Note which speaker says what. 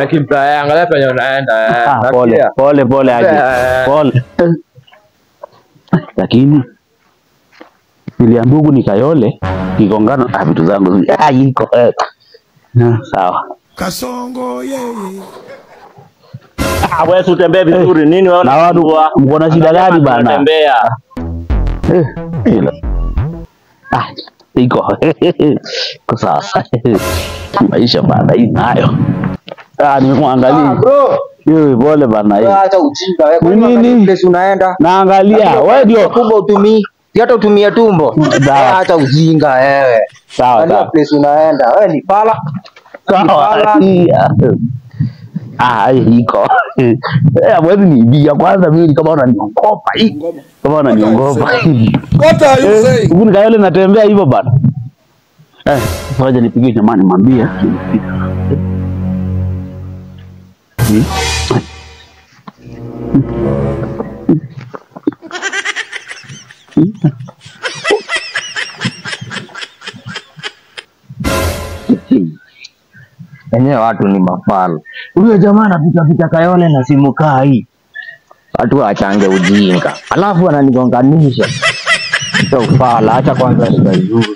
Speaker 1: Kimplaya, angalia penye unaenda.
Speaker 2: Pole pole pole aje. Pole. Lakini niliambiwa huku ni Kayole, kigongano vitu zangu iko. Sawa.
Speaker 3: Kasongo yeye.
Speaker 4: Wewe utembee vizuri nini wewe?
Speaker 2: Na watu mko na shida gani bana?
Speaker 4: Tembea.
Speaker 2: Iko. Kwa sasa. Maisha bana hii nayo. Nimekuangalia.
Speaker 5: Bro.
Speaker 2: Wewe pole bana hii.
Speaker 5: Acha ujinga wewe.
Speaker 2: Nini?
Speaker 5: Place unaenda?
Speaker 2: Naangalia. Wewe ndio
Speaker 5: kubwa utumii. Hata utumie tumbo. Acha ujinga wewe.
Speaker 2: Sawa sawa.
Speaker 5: Place unaenda. Wewe ni pala.
Speaker 2: Sawa. Iko. Hamwezi niibia kwanza mimi kama unaniogopa hii. Kama unaniogopa.
Speaker 3: What are you saying?
Speaker 2: Huku ni Kayole natembea hivyo bana. Ngoja nipigie jamani mwambie.
Speaker 5: Enyewe watu ni mafala. Huyo jamaa anapika pika Kayole na simu kaa hii. Watu waachange ujinga. Alafu ananigonganisha. Sio ufala, acha kwanza nikaiuse.